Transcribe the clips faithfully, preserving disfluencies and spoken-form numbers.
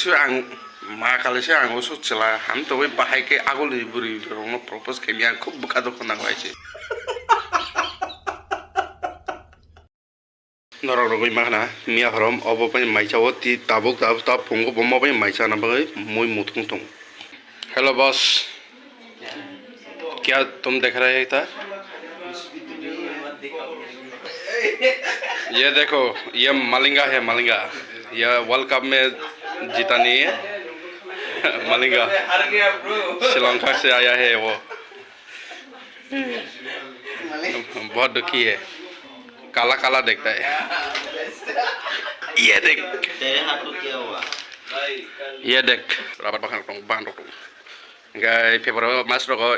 Ang ma kalaisa ang usu chwla hamtwi bahai khe agulni bwrwi rokno propose khaimya ang khub bwkha dukhu nango hai se. Norok rogwi ma khna miya horom obo bai maisa o ti tabuk tabuk ta phungo bo ma bai maisa na bagwi mui muthung thung. Hello boss, kya tum dekh rahe tha? Ye dekho, ye Malinga hai, Malinga. Ye World Cup mein jeeta nahi hai. Malinga. Sri Lanka se aaya hai wo. बहुत दुखी है, काला काला देखता है। ये देख, तेरे हाथ को क्या हुआ? ये देख, rabar bakhan rok tong, ban rok tong. Gai February mas rogo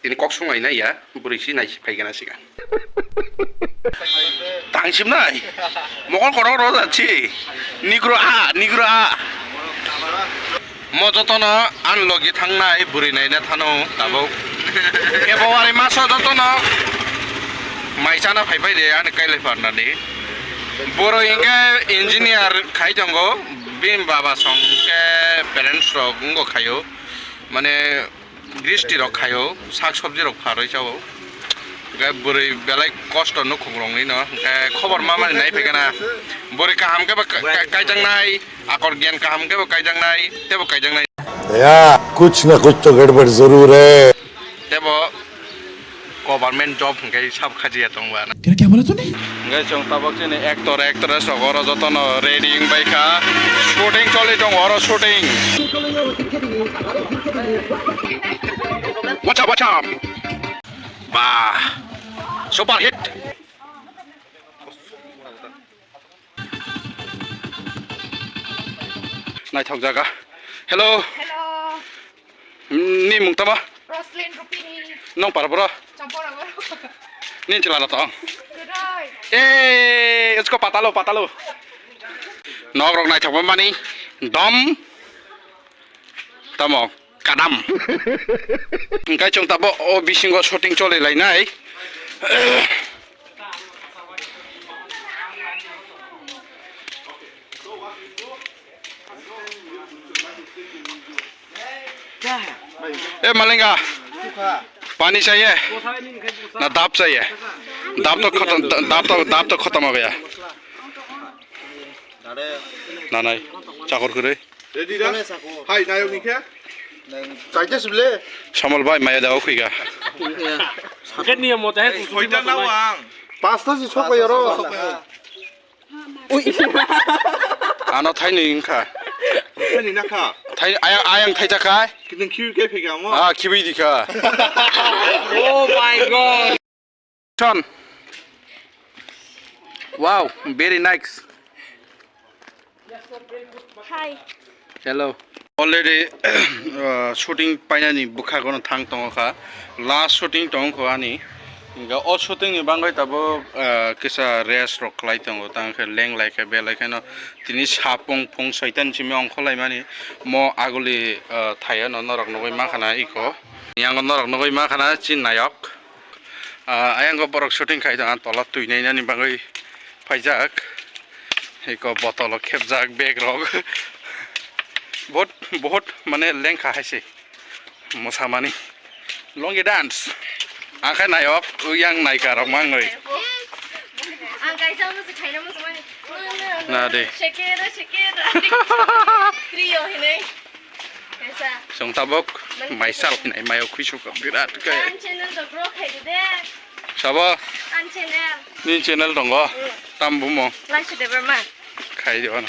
tini kok sung ai na ya, bwrwi si nai si phai gana siga. Tang sim nai, mokol korok ro da si, Negro a, Negro a. Mo jotono ani logi thangnai bwrwi naina thano tabuk. February maso jotono mai chana phai phai de ani kailai parnani. Bwrwi hwnkhe engineer khai tongo, bini baba song khe parents rok wngkha khaio. Mane gristi rok khaio, sak sobji rok pharwi chao. Hwnkhe bwrwi belai kosto nukhung rokni no, hwnkhe khobor ma mani nai phaikha na. Bwrwi kaham khe bo ka-, ka-, kaijaknai. Akor gyan kaham khe bo kaijaknai, tebo kaijaknai. Ya, kuch na kuch to gadbad zarur hai. Tebo government job hwnkhe sab khajiya tongba na. Kira kya bola tune? Hwnkhe chwng tabok chini actor, actress rok oro jotono ready wngbai kha. Shooting choli tongo oro, shooting. What's up, what's up? Ba, super hit. Naithok jaga. Hello. Hello. Ni mung tama? Roslyn Rupini. Nong para bro? Champora bro. Ni chila na tong? Kurai. Eh, usko patalo, patalo. Nok rok naithok mani. Dom. Tamo, kadam. Hingkai chwng tabok o bisingo shooting choli lainai. ए मलिंगा, पानी चाहिए ना दाब चाहिए? दाब तो खत्म, दाब तो, दाब तो खत्म हो गया। ना, नहीं, चाकर करे। Ready da? Hai, nayok ni khe? Kaisa sibile? Samal bai, maya da, okhiga. Sakit ni mo tahe. Soita na wang. Pasta si sok ya ro. Ui. Ano thaini wngkha. Thaini na kha. Thai, ayang, ayang thai chakai. Kidin khibi ke phega mo. Ah, khibi dikha. Oh my God. Son. Wow, very nice. Hi. Hello. Already, uh, shooting painani bwkha gono thang tongo kha. Last shooting tong kho ani. Hingke o shooting ni bangwi tabuk, uh, kisa rest rok khlai tongo. Tang khe leng lai khe belai kheno tini sapung phung soitan simi ongkho laimani mo aguli, uh, thaio no norok nugui mankha na iko. Yang norok nugui mankha na chin nayok. Ah, ayang o borok shooting khai tongo, tola twi nainani bagwi phaijak. Eko botolo khepjak bag rok. Bahut, bahut mane lengkha hai se mosamani. Lungi dance. Ang khai nayok, yang naika rok mangwi. Ang kaisa musu khaina musu mani. Na de. Shakira, Shakira. Trio hinai. Kaisa. Chwng tabuk mai sal hinai mayo khuisuk birat khe. An channel to grow khai de. Sabo? An channel. Ni channel tongo. Mm. Tam bumo. Laisha Debbarma. Khai de ono.